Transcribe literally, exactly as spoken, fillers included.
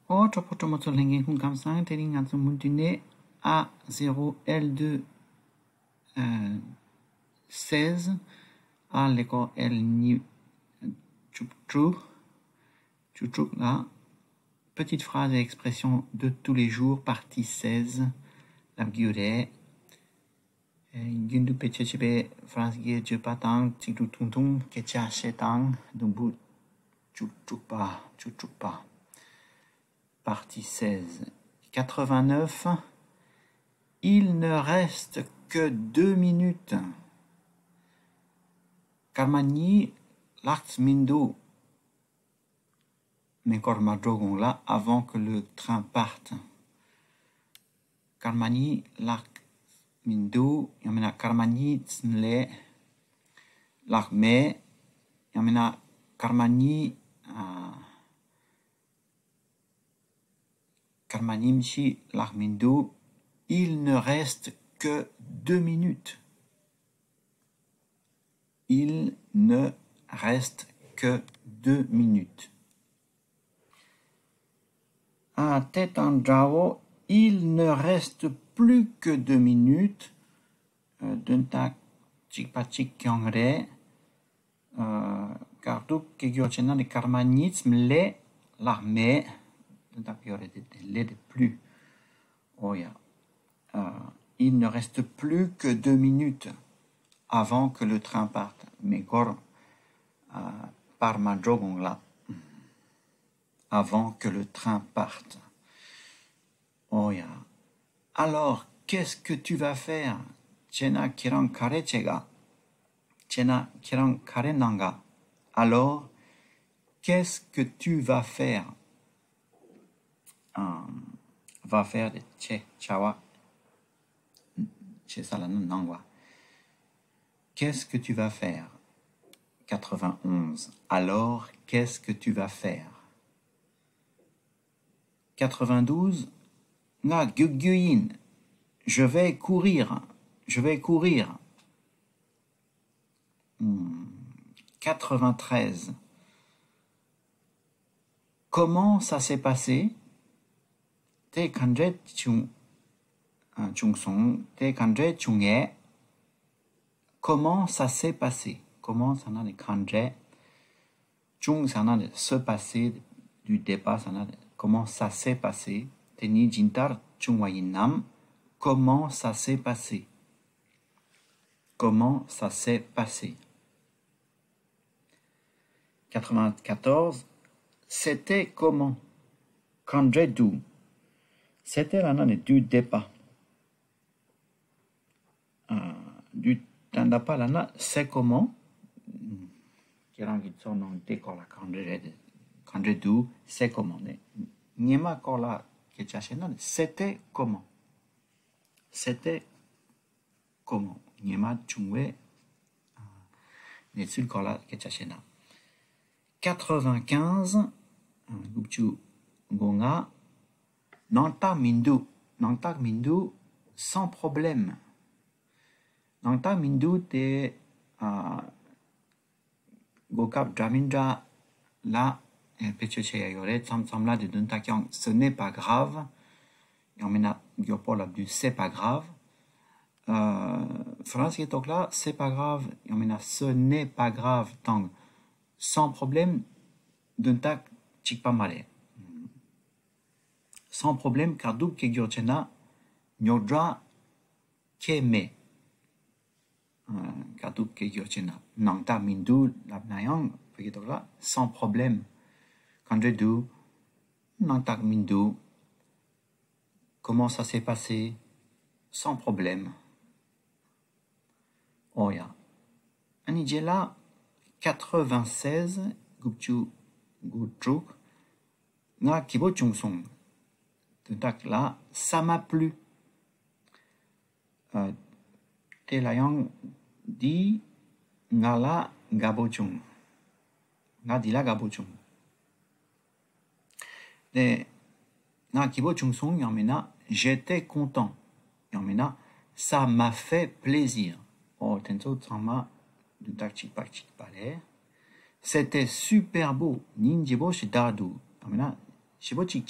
ཨོ། གྲོགས་པོ་གྲོགས་མོ་ཚོ་ལྷན་རྒྱས་སྐུ་ཁམས་བཟང་། དེ་རིང་ང་ཚོ་མུ་མཐུད་ནས། ཨ་zéro L deux seize, ཨ་ལས་ཀོ་L གཉིས་བཅུ་དྲུག་བཅུ་དྲུག་ལ། Petites phrases et expressions de tous les jours, partie seize. ལབ་རྒྱུ་རེད། རྒྱུན་དུ་བེད་སྤྱོད་བྱེད་པའི་ཧྥ་རན་སིའི་བརྗོད་པ་དང་ཚིག་འབྲུ་ཐུང་ཐུང་སྐད་ཆ་བཤད་སྟངས། དུམ་བུ་བཅུ་དྲུག་པ། བཅུ་དྲུག་པ། Partie seize. Quatre-vingt-neuf. Il ne reste que deux minutes. སྐར་མ་གཉིས་ལྷག་མི་འདུག་མེ་འཁོར་མ་འགྲོ་གོང་ལ། Avant que le train parte. སྐར་མ་གཉིས་ལྷག་མི་འདུག་ཡང་མིན་ན་སྐར་མ་གཉིས་ཙམ་ལས་ལྷག་མེད། ཡང་མིན་ན་སྐར་མ་གཉིས། ཨ། སྐར་མ་གཉིས་ཤིག་ལྷག་མི་འདུག Il ne reste que deux minutes. Il ne reste que deux minutes. ཨ། དེ་དང་འདྲ་བོ། Il ne reste plus que deux minutes. ཨ། དོན་དག་གཅིག་པ་གཅིག་རྐྱང་རེད། ཨ། དགག་སྒྲུབ་སྐད་སྒྱུར་བྱས་ན་ནི་སྐར་མ་གཉིས་ཙམ་ལས་ལྷག་མེད། དོན་དག་ཡོད་རེད་དེ། ལས་དེ་plus. ཨོ་ཡ། ཨ། Il ne reste plus que deux minutes avant que le train parte. མེ་འཁོར། ཨ། པར་མ་འགྲོ་གོང་ལ། Avant que le train parte. ཨོ་ཡ། Alors, qu'est-ce que tu vas faire? བྱས་ན་ཁྱེད་རང་ག་རེ་བྱེད་ག་བྱས་ན་ཁྱེད་རང་ག་རེ་གནང་ག Alors, qu'est-ce que tu vas faire? ཨམ། va faire དེ་བྱེད། བྱ་བ། བྱེད་ས་ལ་ནི་གནང་བ། Qu'est-ce que tu vas faire? Quatre-vingt-onze. Alors, qu'est-ce que tu vas faire? Quatre-vingt-douze. ང་རྒྱུག་རྒྱུ་ཡིན། Je vais courir. Je vais courir. Hmm. Quatre-vingt-treize. Comment ça s'est passé? དེ་ག་འདྲས་བྱུང་། ཨ། བྱུང་སོང་། དེ་ག་འདྲས་བྱུང་ངས། Comment ça s'est passé? Comment ཟེར་ན་ནི་ག་འདྲས། བྱུང་ཟེར་ན་ནི་se passer དུས་འདས་པ་ཟེར་ན་ནི། Comment ça s'est passé? དེ་ནི་ཇི་ལྟར་བྱུང་བ་ཡིན་ནམ། Comment ça s'est passé? Comment ça s'est passé? Quatre-vingt-quatorze. C'était comment? ག་འདྲས་འདུག C'était ལབ་ན་ནི་དུས་འདས་པ། ཨ། དུས་ད་ལྟ་བ་ལབ་ན་c'est comment? ཁྱེད་རང་གི་ཚོར་སྣང་དེ་སྐོར་ལ་ག་འདྲས་རེད། ག་འདྲས་འདུག C'est comment ནི། སྔོན་མ་སྐོར་ལ་སྐད་ཆ་བཤད་ན་ནི། C'était comment? C'était comment? སྔོན་མ་བྱུང་བའི། ཨ། གནས་ཚུལ་སྐོར་ལ་སྐད་ཆ་བཤད་ན། Quatre-vingt-quinze. དགུ་བཅུ་གོ་ལྔ། སྣང་དག་མི་འདུག་སྣང་དག་མི་འདུག Sans problème. སྣང་དག་མི་འདུག་དེ། ཨ། གོ་སྐབས་འདྲ་མི་འདྲ་ལ་བེད་སྤྱོད་བྱེད་ཡ་ཡོད་རེད། མཚམས་མཚམས་ལ་དེ་དོན་དག་ཀྱང་ce n'est pas grave. ཡང་མིན་ན་མགྱོགས་པོ་ལབ་དུས་c'est pas grave. ཨ། ཧྥ་རན་སིའི་ཐོག་ལ་c'est pas grave ཡང་མིན་ན་ce n'est pas grave དང་sans problème དོན་དག་གཅིག་པ་མ་རེད། Sans problème དགག་སྒྲུབ་སྐད་སྒྱུར་བྱས་ན་རྙོག་དྲ་ཁྱད་མེད། ཨ། དགག་སྒྲུབ་སྐད་སྒྱུར་བྱས་ན། སྣང་དག་མི་འདུག་ལབ་ན་ཡང་བོད་སྐད་ཐོག་ལ་sans problème. ག་འདྲས་འདུག་སྣང་དག་མི་འདུག Comment ça s'est passé? Sans problème. ཨོ་ཡ། ཨ་ནི་རྗེས་ལ་quatre-vingt-seize དགུ་བཅུ་གོ་དྲུག་ང་སྐྱིད་པོ་བྱུང་སོང་། དོན་དག་ལ་ça m'a plu. ཨ། དེ་ལ་ཡང་འདི་ང་ལ་དགའ་པོ་བྱུང་། ང་འདི་ལ་དགའ་པོ་བྱུང་། དེ་ང་སྐྱིད་པོ་བྱུང་སོང་ཡང་མིན་ན་j'étais content ཡང་མིན་ན་ça m'a fait plaisir. ཨོ། དེ་ཚོ་ཚང་མ་དོན་དག་གཅིག་པ་གཅིག་པ་རེད། C'était super beau. ཉིན་ལྗིད་པོ་ཞིག་འདུག་ཡང་མིན་ན་ཞེ་པོ་ཅིག